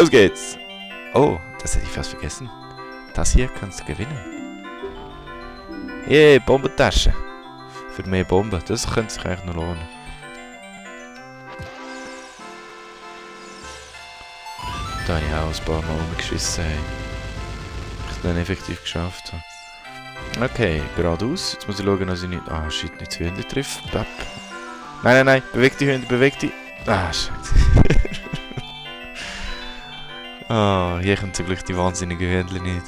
Los geht's! Oh, das hätte ich fast vergessen. Das hier kannst du gewinnen. Yay, Bombentasche. Für mehr Bomben. Das könnte sich eigentlich noch lohnen. Da habe ich auch ein paar Mal rumgeschissen. Ich es dann effektiv geschafft habe. Okay, geradeaus. Jetzt muss ich schauen, dass ich nicht... Ah, shit, nicht das Hühnchen treffe. Nein, nein, nein. Beweg die Hühnchen, beweg die. Ah, scheiße. Ah, hier kommen zum Glück die wahnsinnigen Hühnchen nicht.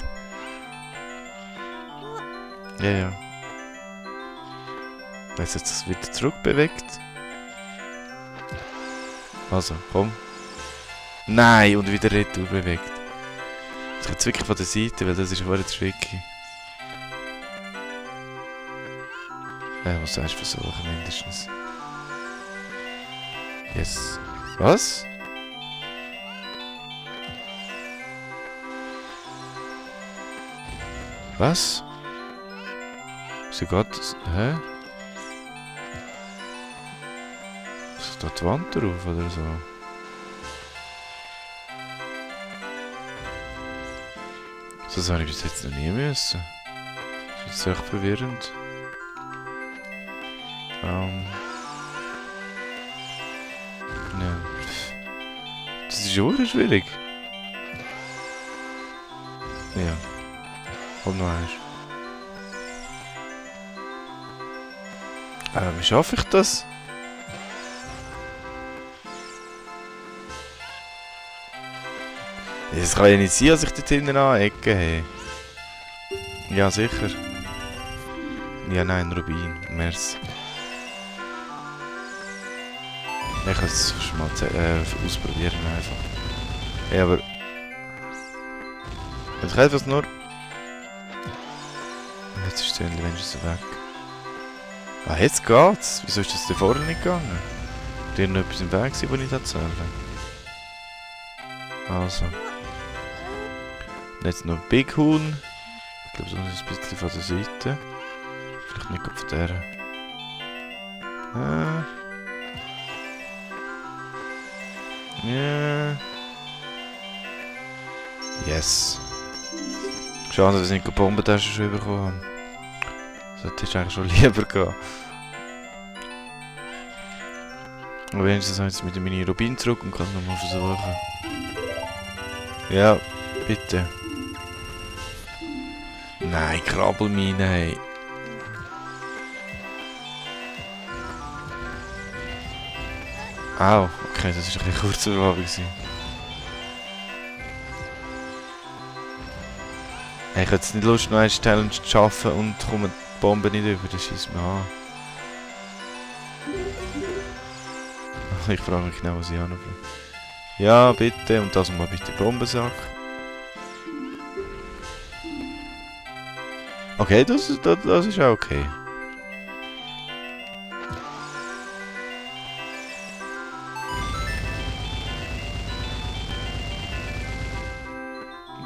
Ja, ja. Jetzt hat es wieder zurückbewegt. Also, komm. Nein, und wieder retour bewegt. Das geht wirklich von der Seite, weil das ist verdammt tricky. Ja, was sagst du versuchen, mindestens. Yes. Was? Was? Sie geht... Hä? Ist da die Wand drauf oder so? Das habe ich bis jetzt noch nie müssen. Das ist jetzt echt verwirrend. Ja. Das ist schon schwierig. Ja. Und noch eins. Wie schaffe ich das? Es kann ja nicht sein, dass ich dort hinten anecke. Hey. Ja, sicher. Ja, nein, Rubin. Merci. Ich kann es schon mal ausprobieren einfach. Ja, aber... Jetzt geht was nur... Jetzt ist das wenigstens weg. Ah, jetzt geht's. Wieso ist das da vorne nicht gegangen? Dir noch etwas im Weg gewesen, was ich erzählen? Also. Und jetzt noch Big Huhn. Ich glaube, so ist ein bisschen von der Seite. Vielleicht nicht auf der. Ja. Yes. Schade, dass ich nicht die Bombentasche schon bekommen habe. Das hätte ich eigentlich schon lieber gehen. Aber wenigstens habe ich jetzt mit dem Mini-Rubin zurück und kann es nochmal versuchen. Ja, bitte. Nein, Krabbelmine, hey. Au, okay, das war ein bisschen kurz verwabelt. Hey, ich hätte jetzt nicht Lust, noch eine Challenge zu schaffen und komme die Bombe nicht über, das schießt mir an. Ich frage mich genau, was ich anfange. Ja, bitte, und das mal bitte Bombensack. Okay, das ist auch okay.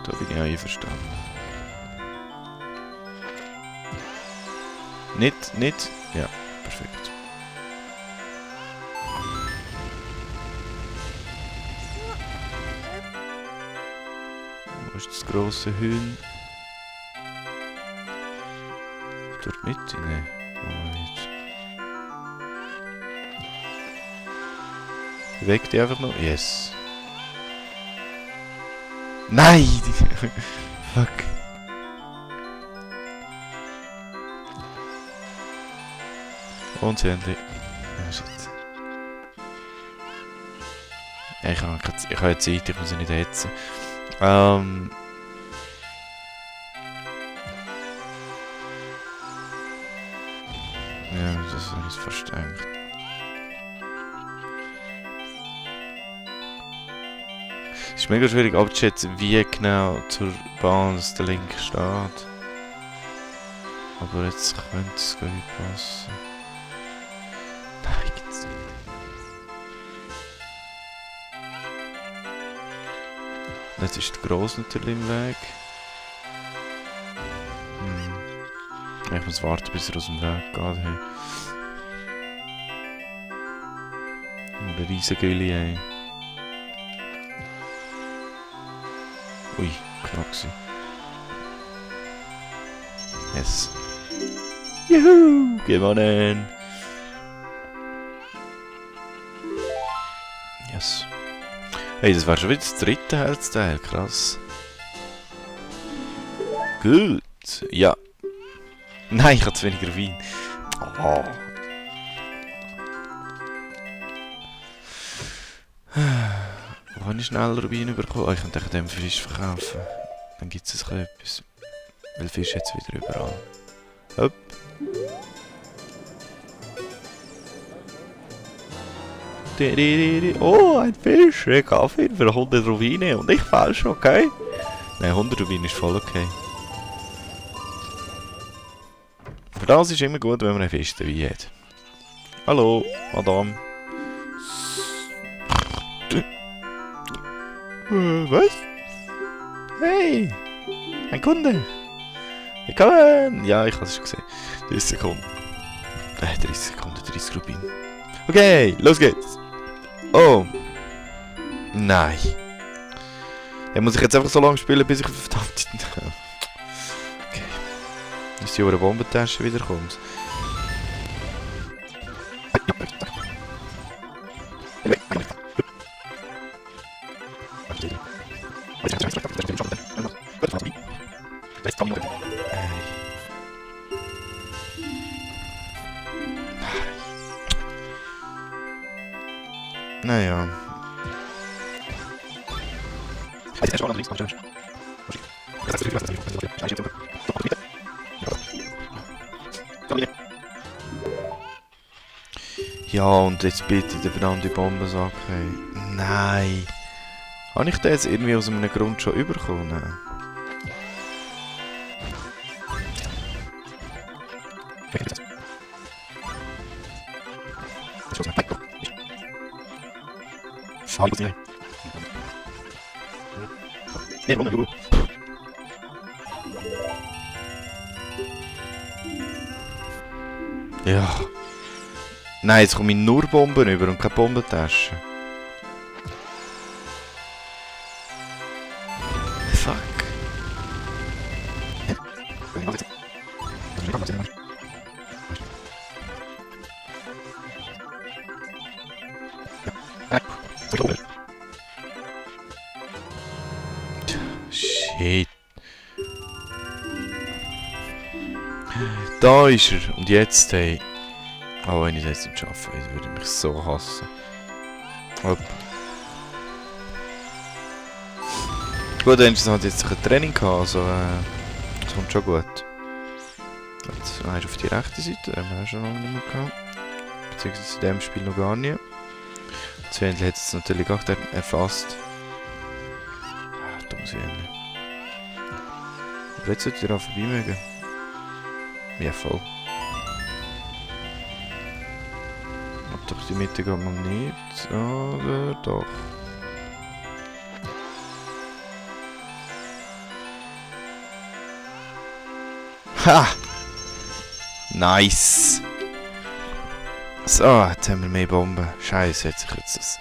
Da bin ich auch einverstanden. Nicht? Ja, perfekt. Wo ist das grosse Huhn? Dort mit? Ne. Bewegt die einfach noch? Yes. Nein! Fuck. Und sie haben die... Oh shit. Ich habe ja Zeit, ich muss sie nicht hetzen. Ja, das habe ich fast gedacht. Es ist mega schwierig abzuschätzen, wie genau zur Balance der Link steht. Aber jetzt könnte es gut passen. Nein, gibt's nicht. Jetzt ist der Grosse natürlich im Weg. Ich muss warten, bis er aus dem Weg geht. Hey. Und eine riesige Gülle, ey. Ui, knapp gewesen. Yes. Juhu, gewonnen. Yes. Hey, das war schon wieder das dritte Herzteil, krass. Gut, ja. Nein, ich habe zu weniger Wein. Oh. Wo kann ich schneller Wein bekommen? Ich könnte den Fisch verkaufen. Dann gibt es etwas. Weil Fisch jetzt wieder überall. Hopp. Oh, ein Fisch. Ich kaufe ihn für 100 Rubine und ich falsch, okay? Nein, 100 Rubine ist voll okay. Für das ist immer gut, wenn man einen Fisch dabei hat. Hallo, Madame. Was? Hey! Ein Kunde! Willkommen! Ja, ich habe es schon gesehen. 30 Sekunden. 30 Sekunden, 30 Rubin. Okay, los geht's! Oh! Nein! Ja, muss ich jetzt einfach so lange spielen, bis ich verdammt... Okay. Bis die Bombentasche wieder kommt. Naja. Ja, und jetzt bitte der verdammte Bombensack. Hey. Nein. Habe ich den jetzt irgendwie aus einem Grund schon überkommen? Ja. Nein, jetzt komme ich nur Bomben über und keine Bombentasche. Fuck. Shit. Da ist er. Und jetzt, hey. Oh, wenn ich das jetzt nicht schaffe, würde ich mich so hassen. Hopp. Gut, dann hat jetzt ein Training gehabt, also das kommt schon gut. Jetzt hast du auf die rechte Seite, den haben wir schon lange nicht mehr gehabt. Beziehungsweise in diesem Spiel noch gar nicht. Zwendel hat es natürlich auch erfasst. Ah, dummes Wendel. Aber jetzt sollte ihr auch vorbei mögen. Ja, voll. Ob durch die Mitte geht man nicht, oder doch? Ha! Nice! So, jetzt haben wir mehr Bomben. Scheiße, hat sich jetzt das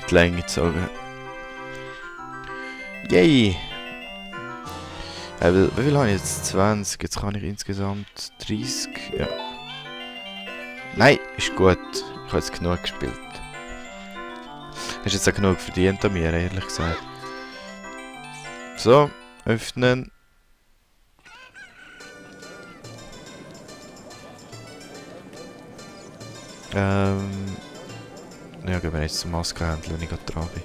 in die Länge gezogen. Yay! Wie viel habe ich jetzt? 20. Jetzt kann ich insgesamt 30. Ja. Nein, ist gut. Ich habe jetzt genug gespielt. Hast jetzt auch genug verdient an mir, ehrlich gesagt. So, öffnen. Ja, gehen wir jetzt zum Maskenhändler, wenn ich gerade dran bin.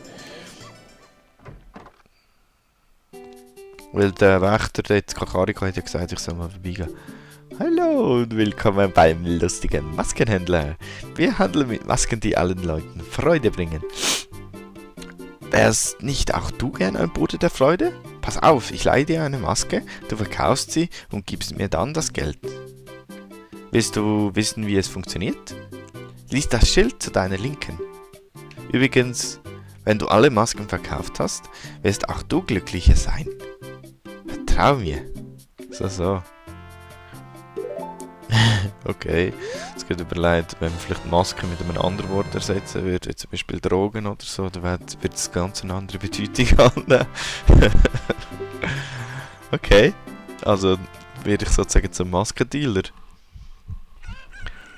Weil der Wächter, der jetzt Kakariko hat ja gesagt, ich soll mal vorbeigehen. Hallo und willkommen beim lustigen Maskenhändler. Wir handeln mit Masken, die allen Leuten Freude bringen. Wärst nicht auch du gern ein Bote der Freude? Pass auf, ich leihe dir eine Maske, du verkaufst sie und gibst mir dann das Geld. Willst du wissen, wie es funktioniert? Lies das Schild zu deiner Linken. Übrigens, wenn du alle Masken verkauft hast, wirst auch du glücklicher sein. Vertrau mir. So. Okay, es geht überlegt, wenn man vielleicht Masken mit einem anderen Wort ersetzen würde, wie zum Beispiel Drogen oder so, dann wird das Ganze eine andere Bedeutung haben. Okay. Also werde ich sozusagen zum Maskendealer.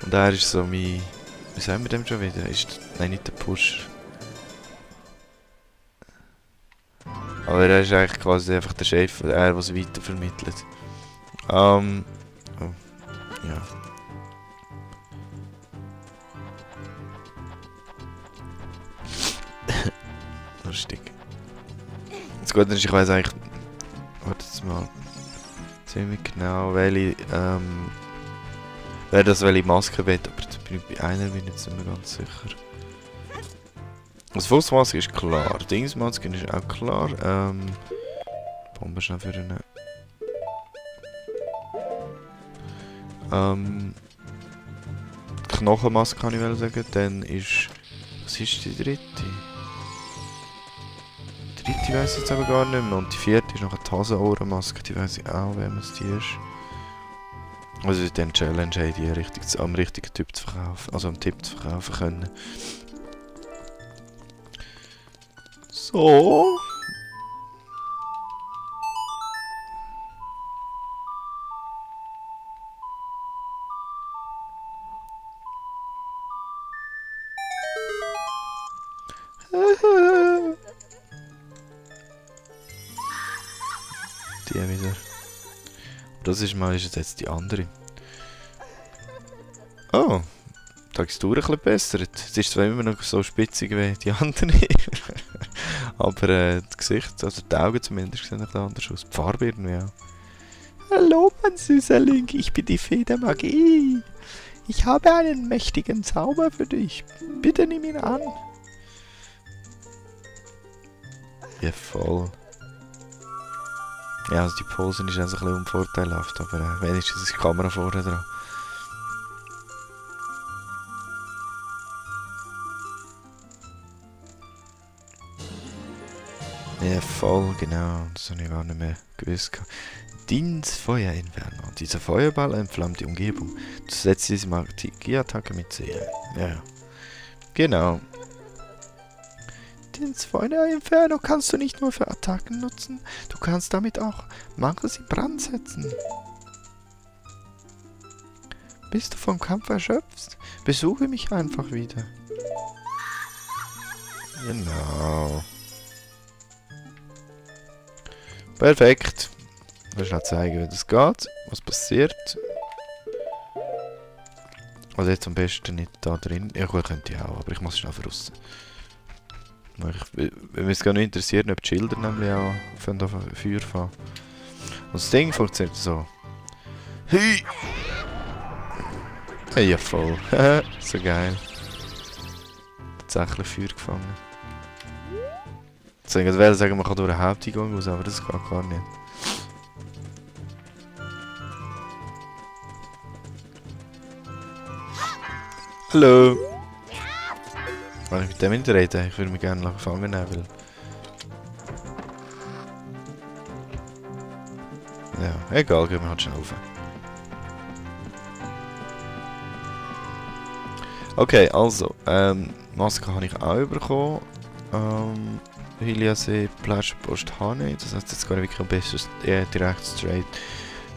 Und er ist so mein... Wie sagen wir dem schon wieder? Nein, nicht der Pusher. Aber er ist eigentlich quasi einfach der Chef, er, der es weitervermittelt. Oh, ja. Lustig. Das Gute ist, ich weiss eigentlich... Warte jetzt mal. Ziemlich genau, welche welche Maske will, aber bei einer bin ich jetzt nicht mehr ganz sicher. Also Fußmaske ist klar, Dingsmaske ist auch klar, Bombe schnell für eine. Knochenmaske kann ich sagen, dann ist... Was ist die dritte? Die dritte weiss ich jetzt aber gar nicht mehr und die vierte ist noch eine Hasenohrenmaske, die weiss ich auch, wer es die ist. Also den Challenge haben die am richtigen Typ zu verkaufen, also am Tipp zu verkaufen können. So. Die wieder. Das ist mal jetzt die andere. Oh, die Textur ein bisschen besser. Es ist zwar immer noch so spitzig wie die andere. Aber das Gesicht, also die Augen zumindest, sehen ein bisschen anders aus. Die Farbe irgendwie auch. Hallo, mein süßer Link, ich bin die Fee der Magie. Ich habe einen mächtigen Zauber für dich. Bitte nimm ihn an. Ja, voll. Ja, also die Pose ist also ein bisschen unvorteilhaft, aber wenigstens ist die Kamera vorne dran. Ja, voll, genau. Das habe ich gar nicht mehr gewusst. Dins Feuerinferno. Dieser Feuerball entflammt die Umgebung. Du setzt diese Magieattacke mit Seele. Ja, genau. Dins Feuerinferno kannst du nicht nur für Attacken nutzen, du kannst damit auch Mangels in Brand setzen. Bist du vom Kampf erschöpft? Besuche mich einfach wieder. Genau. Perfekt. Ich will schnell zeigen, wie das geht, was passiert. Also jetzt am besten nicht da drin. Ja gut, könnte ich auch, aber ich muss schnell raus. Wenn mich es gar nicht interessiert, ob die Schilder nämlich auch von der Feuer fahren. Und das Ding funktioniert so. Hey! Hey, ja voll. So geil. Tatsächlich Feuer gefangen. Ich würde sagen, man kann durch den Haupteingang raus, aber das geht gar nicht. Hallo! Kann ich mit dem nicht reden? Ich würde mich gerne gefangen nehmen, weil... Ja, egal, gehen wir halt schnell rauf. Okay, also, Maske habe ich auch bekommen. Hyliasee, Plätschenpost habe ich. Das heißt, jetzt gehe ich wirklich am besten direkt straight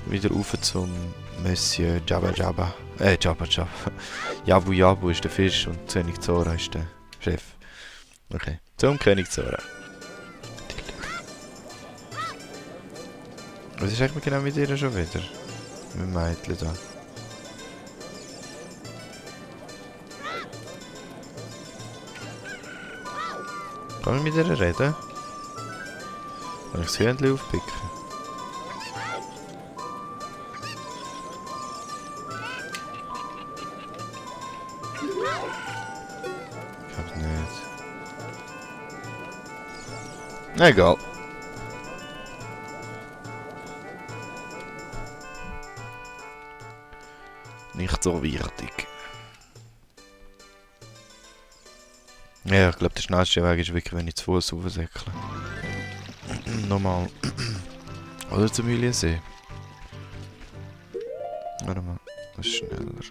wieder rauf zum Monsieur Jabba Jabba. Jabba Jabba. Jabu Jabu ist der Fisch und König Zora ist der Chef. Okay, zum König Zora. Was ist eigentlich genau mit ihr schon wieder? Mit dem Mädchen da. Kann ich mit ihr reden? Kann ich das Hühnchen aufpicken? Ich glaube nicht. Egal. Nicht so wichtig. Ja, ich glaube, der schnellste Weg ist wirklich, wenn ich zu Fuß raufsäckle. Nochmal. Oder zum Hyliasee. Warte mal, das ist schneller.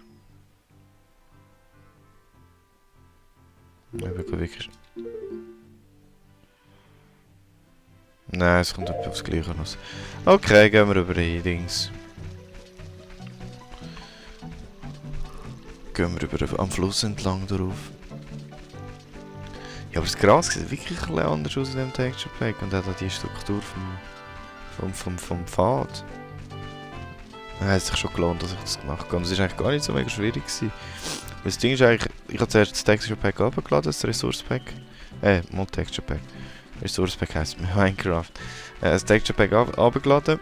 Ja, wirklich. Nein, es kommt aufs Gleiche raus. Okay, gehen wir über die Dings. Gehen wir über am Fluss entlang drauf. Ja, aber das Gras sieht wirklich ein bisschen anders aus in dem Texture Pack und hat auch die Struktur vom Pfad. Es hat sich schon gelohnt, dass ich das gemacht habe. Das war eigentlich gar nicht so mega schwierig gewesen. Das Ding ist eigentlich, ich habe zuerst das Texture Pack runtergeladen, das Resource Pack. Mod Texture Pack. Resource Pack heisst Minecraft. Das Texture Pack runtergeladen.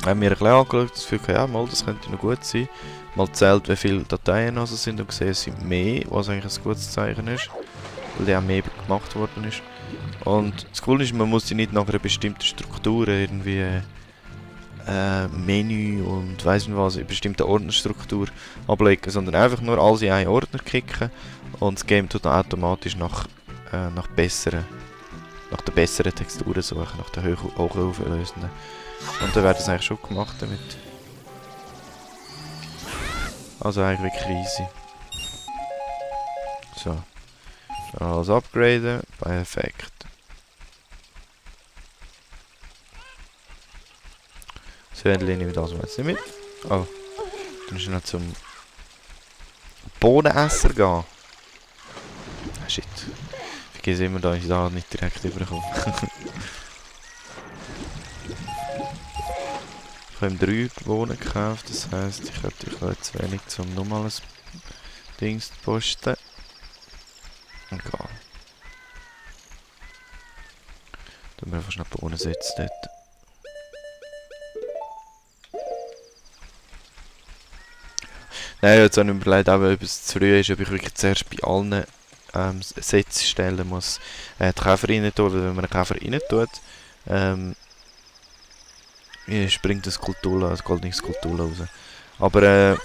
Haben mir ein bisschen angeschaut, das Gefühl, ja, mal, das könnte noch gut sein. Mal zählt, wie viele Dateien also sind und gesehen, es sind mehr, was eigentlich ein gutes Zeichen ist. Weil der auch mehr gemacht worden ist. Und das Coole ist, man muss die nicht nach einer bestimmten Struktur irgendwie Menü und weiss nicht was, eine bestimmte Ordnerstruktur ablegen, sondern einfach nur alles in einen Ordner kicken und das Game tut dann automatisch nach der besseren Texturen suchen, nach den hochauflösenden. Und dann wird das eigentlich schon gemacht damit. Also eigentlich wirklich easy. So. Alles upgraden, perfekt. Das Wendel nehme ich das jetzt nicht mit. Oh, dann müssen wir noch zum Bohnenesser gehen. Ah, shit. Ich vergesse immer, dass ich da nicht direkt überkomme. Ich habe 3 Bohnen gekauft, das heisst, ich habe jetzt wenig zum normales Dings zu posten. Egal. Dann wir einfach schnell Bohnen setzen dort. Nein, ich habe jetzt auch nicht überlegt, ob es zu früh ist, ob ich wirklich zuerst bei allen Setzstellen muss die Käfer rein tun, weil wenn man einen Käfer rein tut, springt das goldene Skulptur raus. Aber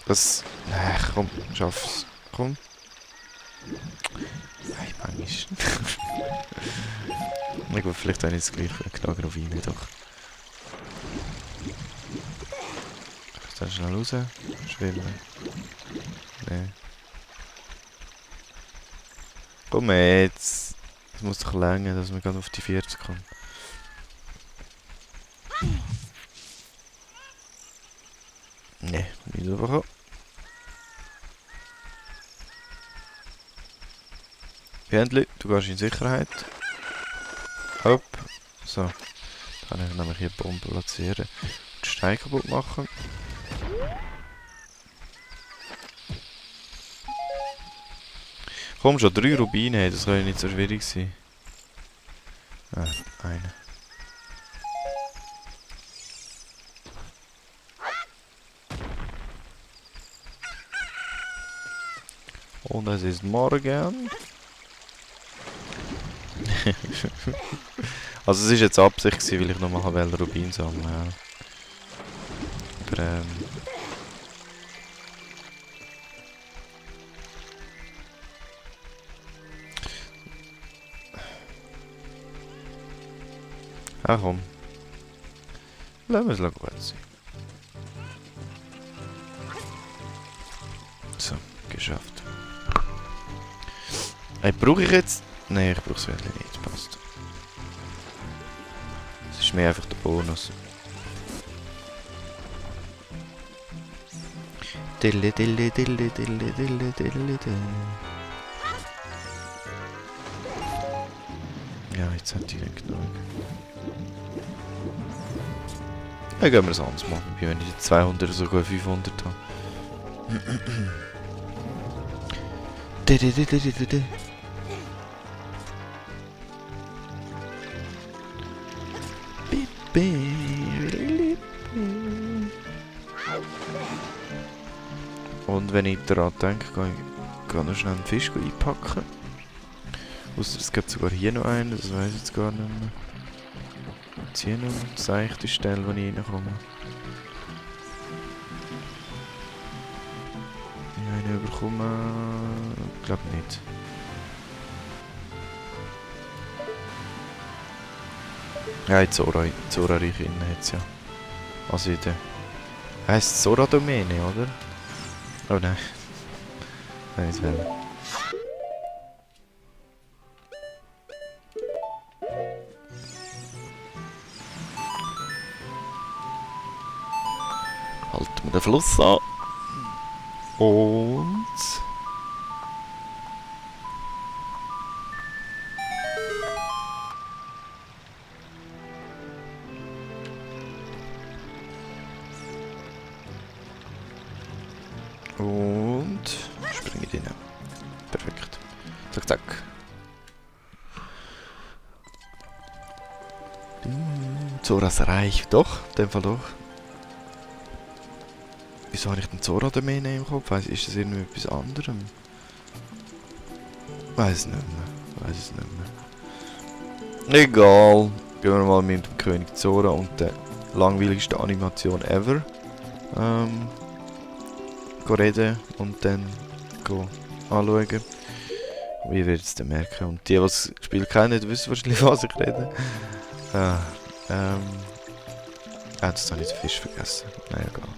das... komm, schaff's. Komm. Nein, manchmal. Na gut, vielleicht habe ich jetzt gleich genau drauf rein, doch. Ich kann schnell raus. Schwimmen. Nein. Komm jetzt. Das muss doch länger, dass wir gerade auf die 40 kommen. Ne, nicht rüberkommen. Bändli, du gehst in Sicherheit. Hopp. So. Dann kann ich nämlich hier die Bombe platzieren. Und den Stein kaputt machen. Komm schon, 3 Rubine, das kann ja nicht so schwierig sein. Ah, eine. Und es ist morgen. Also es war jetzt Absicht, weil ich nochmal Rubin sammeln wollte. Aber ach komm. Lassen wir es gut sein. So, geschafft. Brauche ich jetzt? Nein, ich brauche es wirklich nicht. Passt. Es ist mir einfach der Bonus. Dille, dille, dille, dille, dille, dille, dille. Ja, jetzt hat die nicht genug. Dann gehen wir es anders machen, wenn ich die 200 oder sogar 500 habe. Und wenn ich daran denke, kann ich noch schnell einen Fisch einpacken. Ausser es gibt sogar hier noch einen, das weiß ich jetzt gar nicht mehr. Jetzt hier noch eine seichte Stelle, wo ich reinkomme. Ich einen bekommen? Ich glaube nicht. Ja, in Zora-Reich innen hat es ja. Also in der... Heisst es Zora-Domäne, oder? Oh nein. Nein, es wäre... Halten wir den Fluss an. Und... Und... springe ich rein. Perfekt. Zack, zack. Zoras Reich. Doch, in dem Fall doch. Wieso habe ich den Zora-Domäne im Kopf? Ist das irgendwie etwas anderem? Weiß es nicht mehr. Weiß es nicht mehr. Egal. Gehen wir mal mit dem König Zora und der langweiligsten Animation ever. Reden und dann anschauen. Wie werdet es dann merken? Und die, die das Spiel kennen, wissen wahrscheinlich, was ich rede. Jetzt habe ich den Fisch vergessen. Naja, egal.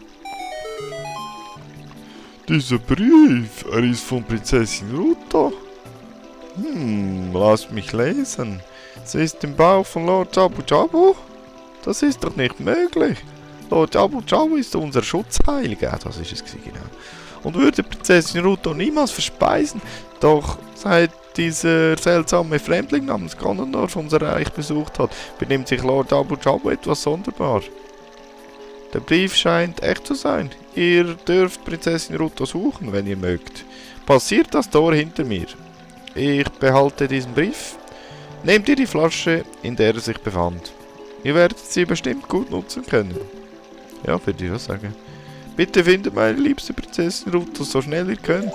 Dieser Brief, er ist von Prinzessin Ruta. Lasst mich lesen. Sie ist im Bauch von Lord Jabu Jabu? Das ist doch nicht möglich. Lord Jabu Jabu ist unser Schutzheiliger. Das ist es genau. Und würde Prinzessin Ruta niemals verspeisen. Doch seit dieser seltsame Fremdling namens Ganondorf unser Reich besucht hat, benimmt sich Lord Jabu Jabu etwas sonderbar. Der Brief scheint echt zu sein. Ihr dürft Prinzessin Ruta suchen, wenn ihr mögt. Passiert das Tor hinter mir. Ich behalte diesen Brief. Nehmt ihr die Flasche, in der er sich befand. Ihr werdet sie bestimmt gut nutzen können. Ja, würde ich auch sagen. Bitte findet meine liebste Prinzessin Ruta so schnell ihr könnt.